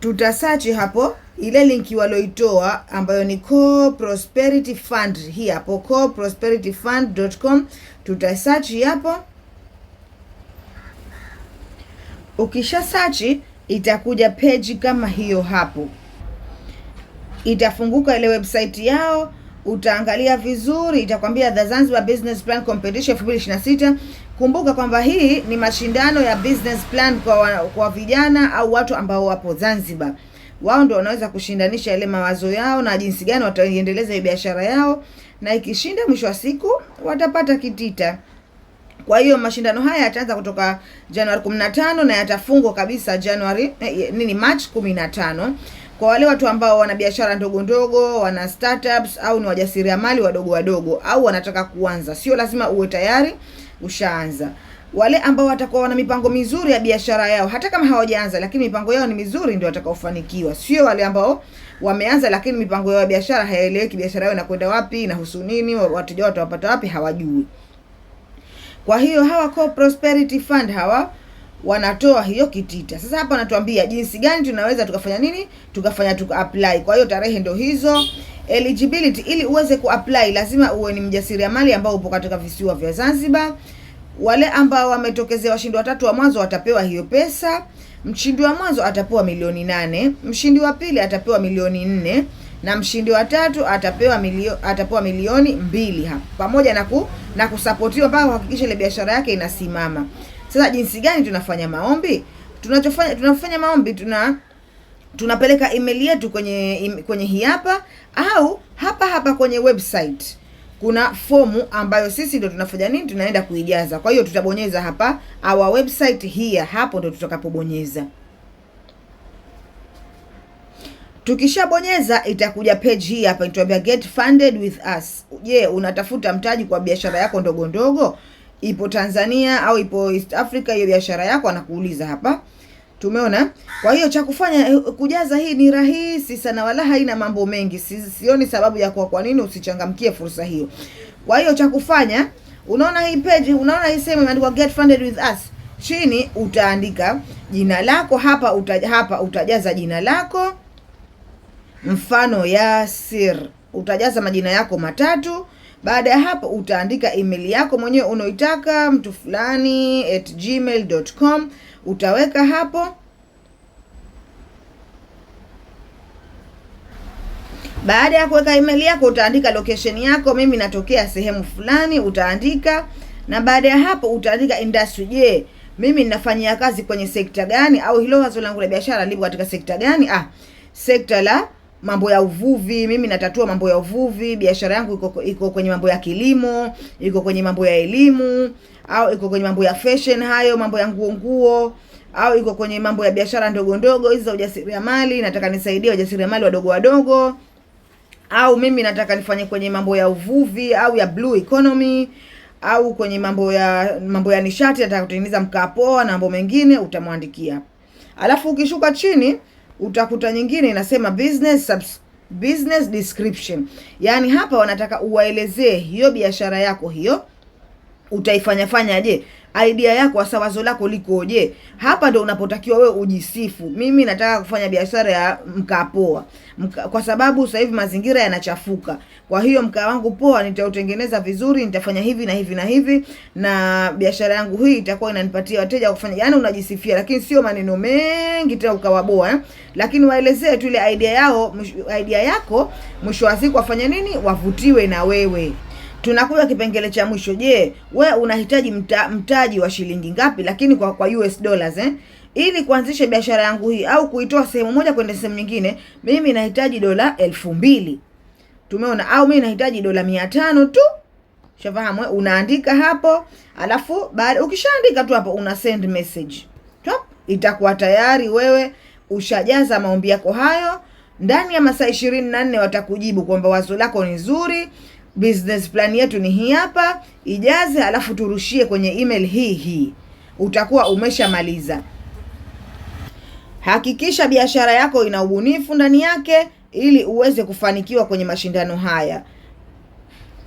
Tutasearch hapo ile linki walioitoa ambayo ni Core Prosperity Fund, hii hapo coreprosperityfund.com, tutasearch hapo. Ukisha search itakuja page kama hiyo hapo, itafunguka ile website yao, utaangalia vizuri, itakwambia The Zanzibar Business Plan Competition 2026. Kumbuka kwamba hii ni mashindano ya business plan kwa vijana au watu ambao wapo Zanzibar. Wao ndio wanaweza kushindanisha ile mawazo yao na jinsi gani wataiendeleza hiyo biashara yao, na ikishinda mwisho wa siku watapata kitita. Kwa hiyo mashindano haya yataanza kutoka Januari 15 na yatafungwa kabisa Januari March 15. Kwa wale watu ambao wana biashara ndogo ndogo, wana startups au ni wajasiriamali wadogo wadogo au wanataka kuanza, sio lazima uwe tayari ushaanza. Wale ambao watakuwa wana mipango mizuri ya biashara yao, hata kama hawajaanza, lakini mipango yao ni mizuri, ndio watakaofanikiwa. Sio wale ambao wameanza lakini mipango yao ya biashara haieleweki, biashara yao inakwenda wapi, inahusu nini, wateja watawapata wapi, hawajui. Kwa hiyo hawa Core Prosperity Fund hawa wanatoa hiyo kitita. Sasa hapa wanatuambia jinsi gani tunaweza tukafanya nini, tukafanya tuka apply. Kwa hiyo tarehe ndo hizo. Eligibility, ili uweze kuapply lazima uwe ni mjasiriamali ambao upo katika visiwa vya Zanzibar. Wale ambao wametokezea washindi watatu wa mwanzo watapewa hiyo pesa. Mshindi wa mwanzo atapewa milioni 8, mshindi wa pili atapewa milioni 4 na mshindi wa tatu atapewa milioni 2 hapa, pamoja na kusapotiwa mpaka kuhakikisha ile biashara yake inasimama. Sasa jinsi gani tunafanya maombi? Tunafanya maombi, tunapeleka email yetu kwenye hii hapa au hapa hapa kwenye website. Kuna fomu ambayo sisi ndio tunafanya nini, tunaenda kuijaza. Kwa hiyo tutabonyeza hapa our website here, hapo ndio tutakapobonyeza. Tukishabonyeza itakuja page hii hapa, itatuambia get funded with us. Je, unatafuta mtaji kwa biashara yako ndogo ndogo? Ipo Tanzania au ipo East Africa hiyo biashara yako? Anakuuliza hapa. Tumeona. Kwa hiyo cha kufanya kujaza hii ni rahisi sana, wala haina mambo mengi. Sioni sababu ya kwa nini usichangamkie fursa hiyo. Kwa hiyo cha kufanya, unaona hii page, unaona hii sehemu imeandikwa get funded with us. Chini utaandika jina lako hapa, hapa utajaza jina lako. Mfano Yasir, utajaza majina yako matatu. Baada ya hapo utaandika email yako mwenyewe unaoitaka, mtu fulani @gmail.com, utaweka hapo. Baada ya kuweka email yako utaandika location yako, mimi natokea sehemu fulani, utaandika. Na baada ya hapo utaandika industry. Je, mimi ninafanyia kazi kwenye sekta gani, au hilo wazo langu la biashara lipo katika sekta gani? Sekta la mambo ya uvuvi, mimi natatua mambo ya uvuvi, biashara yangu iko kwenye mambo ya kilimo, iko kwenye mambo ya elimu, au iko kwenye mambo ya fashion, hayo mambo ya nguo nguo, au iko kwenye mambo ya biashara ndogo ndogo hizi za ujasiriamali, nataka nisaidie wajasiriamali wadogo wadogo, au mimi nataka nifanye kwenye mambo ya uvuvi au ya blue economy, au kwenye mambo ya nishati, nataka kutengeneza mkaa poa na mambo mengine, utamwandikia. Alafu ukishuka chini utakuta nyingine inasema business description. Yaani hapa wanataka uwaelezee hiyo biashara yako hiyo utaifanya fanyaje, idea yako hasa wazo lako likoje. Hapa ndo unapotakiwa wewe ujisifu. Mimi nataka kufanya biashara ya mkaa poa, kwa sababu sasa hivi mazingira yanachafuka. Kwa hiyo mkaa wangu poa nitautengeneza vizuri, nitafanya hivi na hivi na hivi, na biashara yangu hii itakuwa inanipatia wateja wa kufanya. Yaani unajisifia, lakini sio maneno mengi tena ukawaboa, Lakini waelezee tu ile idea yao, idea yako, mwisho wa siku wafanye nini, wavutiwe na wewe. Tunakuja kipengele cha mwisho. Je, we unahitaji mtaji wa shilingi ngapi, lakini kwa US dollars, Ili kuanzisha biashara yangu hii au kuitoa sehemu moja kwenda sehemu nyingine, mimi nahitaji dola 2000. Tumeona, au mimi nahitaji dola 500 tu. Shafahamu, Unaandika hapo, alafu baada ukishaandika tu hapo una send message. Top, itakuwa tayari wewe ushajaza maombi yako hayo. Ndani ya masaa 24 watakujibu kwamba wazo lako ni zuri, business plan yetu ni hii hapa, ijaze alafu turushie kwenye email hii hii. Utakuwa umeshamaliza. Hakikisha biashara yako ina ubunifu ndani yake ili uweze kufanikiwa kwenye mashindano haya.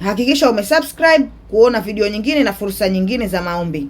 Hakikisha umesubscribe kuona video nyingine na fursa nyingine za maombi.